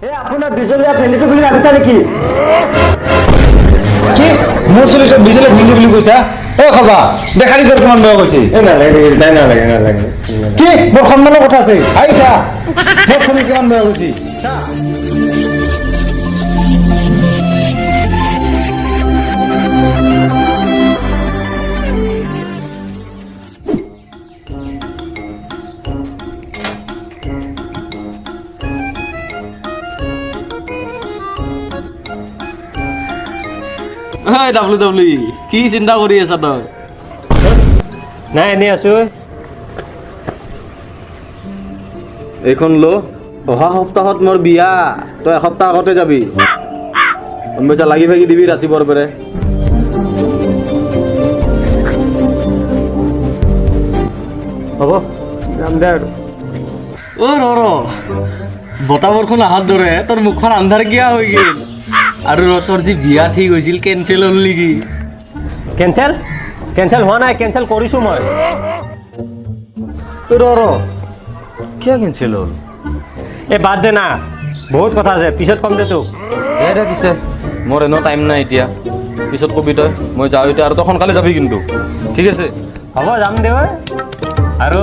এই আপোনাৰ বিজলীয়া ভেন্দিটো বুলি ভাবিছা নেকি? কি মোৰ চুলিটো বিজুলী ভেন্দি বুলি কৈছা? ঐ খবা দেখা দি তোৰ কিমান বেয়া কৈছে। এই নালাগে, তাই নালাগে, নালাগে। কি মোৰ সন্মানৰ কথা আছে। আহিছা মোৰ চুলি কিমান বেয়া কৈছে। ডাব্লু ডাব্লু কি চিন্তা কৰি আছা তই? নাই, এনেই আছো। এইখন ল, অহা সপ্তাহত মোৰ বিয়া, তই এসপ্তাহ আগতে যাবি। গম পাইছা? লাগি ভাগি দিবি ৰাতিপুৱাৰ পৰাই। হ'ব, যাম দে আৰু। অ ৰ ৰ, বতাহ বৰষুণ অহাৰ দৰে তোৰ মুখখন আন্ধাৰ কিয়া হৈ গ'ল? আৰু ৰ, তোৰ যি বিয়া ঠিক হৈছিল কেঞ্চেল হ'ল নেকি? কেঞ্চেল? কেঞ্চেল হোৱা নাই, কেঞ্চেল কৰিছোঁ মই। ৰ ৰ, কিয় কেঞ্চেল হ'ল? এই বাদ দে না, বহুত কথা আছে, পিছত ক'ম দে তোক। দে দে পিছে, মোৰ এনেও টাইম নাই এতিয়া, পিছত কবি তই। মই যাওঁ এতিয়া, আৰু তই সোনকালে যাবি কিন্তু, ঠিক আছে? হ'ব, যাম দে। ঐ, আৰু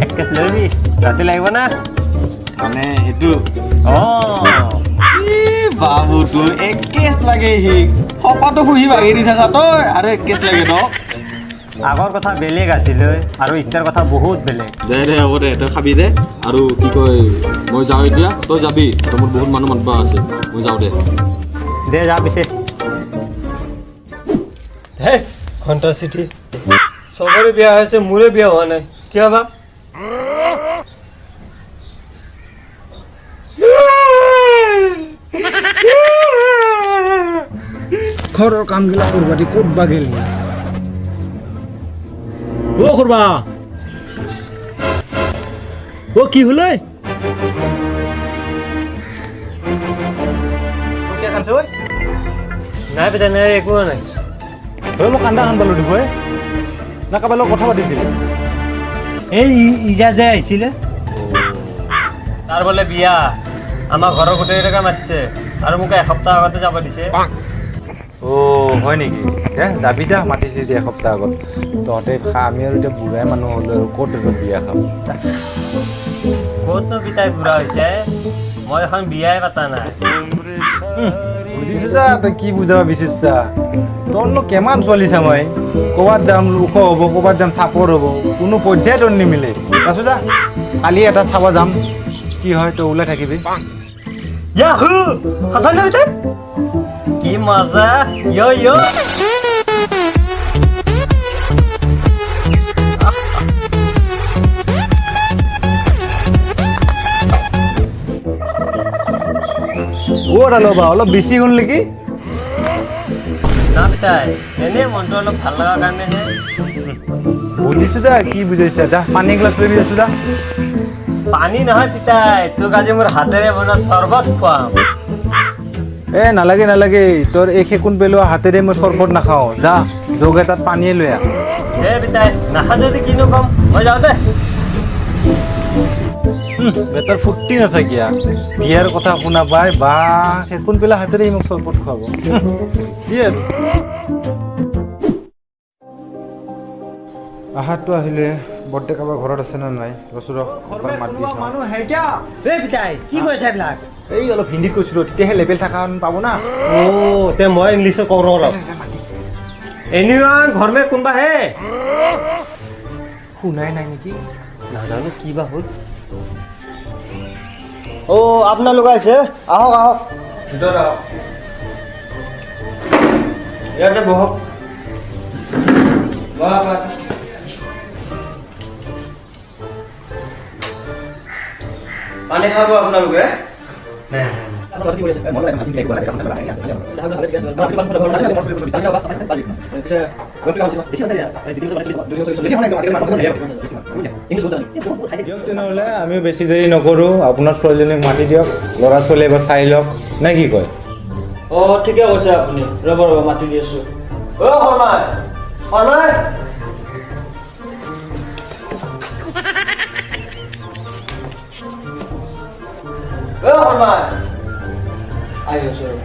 এক কেছ লৈ আহিবি, ৰাতি লাগিব না। মানে সেইটো অঁ বাবু তোৰ এক কেছ লাগে, সি সপাটো পুহি ভাগি দি থাকা তই, আৰু এক কেছ লাগে ন? আগৰ কথা বেলেগ আছিলে আৰু এতিয়াৰ কথা বহুত বেলেগ। দে দে, হ'ব দে, তই খাবি দে। আৰু কি কয়, মই যাওঁ এতিয়া, তই যাবি, তই মোৰ বহুত মানুহ মাতবা আছে, মই যাওঁ দে। দে যা পিছে। হে ঘণ্টাৰ চিঠি, চবৰে বিয়া হৈছে, মোৰে বিয়া হোৱা নাই, কিয় বা? ঘৰৰ কামগিলা কৰবা দি ক'ত বা গেল? অ খুৰবা, অ কি হ'ল? কিয় কান্দছে ঐ? নাই পিতা, নাই, একো হোৱা নাই। ঐ মই কান্দা কান পালো দেখোঁ। না কাৰোবাৰ লগত কথা পাতিছিল? এই ইজা যে আহিছিলে, তাৰ বোলে বিয়া, আমাৰ ঘৰৰ গোটেইকেইটাকে মাতিছে আৰু মোক এসপ্তাহ আগতে যাব দিছে। অ' হয় নেকি? দে যাবি যা, মাতিছে এতিয়া এসপ্তাহ আগত। তহঁতে খা, আমি আৰু এতিয়া বুঢ়াই মানুহ হ'লো আৰু ক'ত আৰু বিয়া খাম। ক'তনো পিতাই বুঢ়া হৈছে, মই এখন বিয়াই পাতা নাই। বুজিছো যা, তই কি বুজাব বিচাৰিছা। তোৰনো কিমান ছোৱালী চাম মই, ক'ৰবাত যাম ওখ হ'ব, ক'ৰবাত যাম চাপৰ হ'ব, কোনো পধ্যায় তোৰ নিমিলে। পাছো যা, কালি এটা চাব যাম, কি হয় তই ওলাই থাকিবি। ইয়াহু, সঁচা নে পিতাই? কি মজা, য় য়। অ' দালবা অলপ বেছি হ'ল নেকি? না পিতাই, এনেই মনটো অলপ ভাল লগাৰ কাৰণেহে। বুজিছো যা, কি বুজাইছা। যা পানী এগিলাচ লৈ যাছো যা। পানী নহয় পিতাই, তোক আজি মোৰ হাতেৰে বনোৱা চৰ্বত খুৱাম। এ নালাগে নালাগে, তোৰ এই খেকুন পেলোৱা হাতেৰে মই চৰ্বত নাখাওঁ। যা জগ এটাত পানীয়ে লৈ আহ। দে পিতাই, নাখা যদি কিনো কম, মই যাওঁ দে। বেটাৰ ফূৰ্তি নাথাকিয়া বিয়াৰ কথা শুনা পাই বা খেকুন পেলা হাতেৰে মোক চৰ্বত খুৱাব। আৰু আহাৰটো আহিলে বৰ্তে কাৰোবাৰ ঘৰত আছে নে নাই, ৰচো ৰ একবাৰ মাত দি চাওঁ। এই পিতাই, কি কৈছা এইবিলাক? এই অলপ হিন্দীত কৈছিলোঁ, তেতিয়াহে লেবেল থকা পাব না। অ' তে মই ইংলিছত কওঁ ৰ অলপ। এনিৱান ঘৰ মে কোনোবা হে? শুনাই নাই নেকি? নাজানো কি বা হ'ল। অ' আপোনালোক আহিছে, আহক আহক, ভিতৰত আহক, ইয়াতে বহক। পানী খাব আপোনালোকে? দিয়ক তেনেহ'লে, আমিও বেছি দেৰি নকৰোঁ। আপোনাৰ ছোৱালীজনীক মাতি দিয়ক, ল'ৰা ছোৱালী এবাৰ চাই লওক, নে কি কয়? অ' ঠিকে কৈছে আপুনি, ৰ'ব ৰ'ব মাতি দি আছোঁ। অ' শৰ্মাই, শৰ্মাই, অ' শৰ্মাই। আহি আছোঁ ৰ'ব।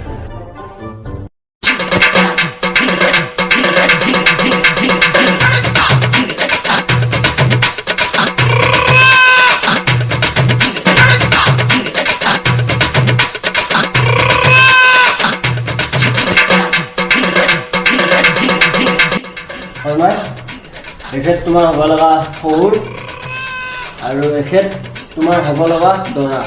শৰ্মাই, এখেত তোমাৰ হ'ব লগা শহুৰ আৰু এখেত তোমাৰ হ'ব লগা দৰা।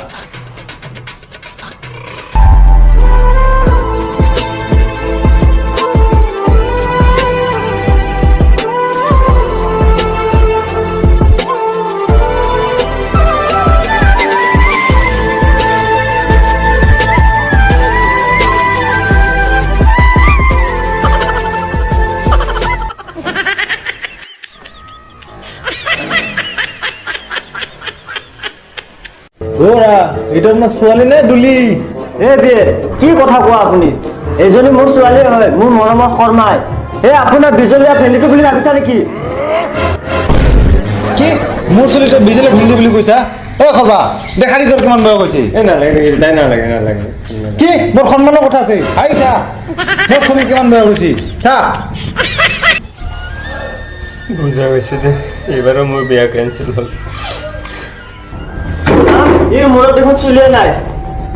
অ'ৰা, এইটো আপোনাৰ ছোৱালী নে দুলি? এ বিয়ে, কি কথা কোৱা আপুনি? এইজনী মোৰ ছোৱালী হয়, মোৰ মৰমৰ শৰ্মাই। এই আপোনাৰ বিজলীয়া ভেন্দিটো বুলি ভাবিছা নেকি? কি মোৰ ছোৱালী তই বিজলীয়া ভেন্দি বুলি কৈছা? ঐ খৰবা, দেখা দি তোৰ কিমান বয়স হৈছে? এই নালাগে, তাই নালাগে, নালাগে। কি মোৰ সন্মানৰ কথা আছে। হাই চা, মোৰ ছোৱালী কিমান বয়স হৈছে চা। বুজা গৈছে দে, এইবাৰো মোৰ বিয়া কেঞ্চেল হ'ল। ইৰ মূৰত দেখোন চুলিয়ে নাই।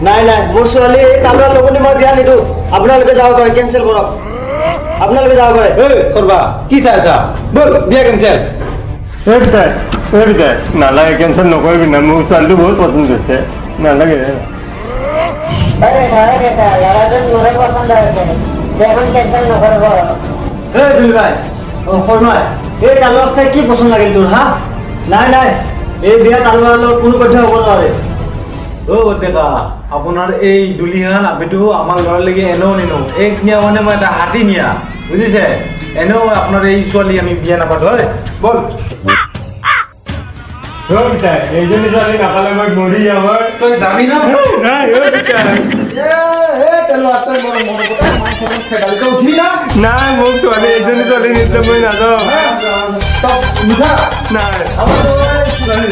নাই নাই, মোৰ ছোৱালী এই তালুৱাৰ লগনি মই বিয়া নিদিওঁ। আপোনালোকে যাব পাৰে, কেঞ্চেল কৰক, আপোনালোকে যাব পাৰে। ঐ খৰবা, কি চাই আছা? ব'ল, বিয়া কেঞ্চেল। এই পিতাই, এই পিতাই, নালাগে, কেঞ্চেল নকৰিবি না, মোৰ ছোৱালীটো বহুত পচন্দ হৈছে, নালাগে। ল'ৰাজন মোৰে পচন্দ হৈছে, বিয়াখন কেঞ্চেল নকৰিব। এই দুলি ভাই, অ শৰ্মাই, এই তালুৱাক চাই কি পচন্দ লাগিল তোৰ? হা, নাই নাই, এই বিয়া তালুৱাৰ লগত কোনো পধ্যে হ'ব নোৱাৰে। অ' ডেকা, আপোনাৰ এই দুলিহান আপিটো আমাৰ ল'ৰাৰ লাগি এনেও নিনো। এক নিয়া মানে মই এটা হাতী নিয়া, বুজিছে? এনেও আপোনাৰ এই ছোৱালী আমি বিয়া নাপাতো। হয়, ব'ল। অ পিতাই, এইজনী ছোৱালী নাপালে মই মৰি যাম। তই যাবি না? নাই, অ পিতাই। উঠিবি না? নাই, মোক ছোৱালী, এইজনী ছোৱালী নিদিলে মই নাযাওঁ। তই নুঠা? নাই। আমাৰ ছোৱালী।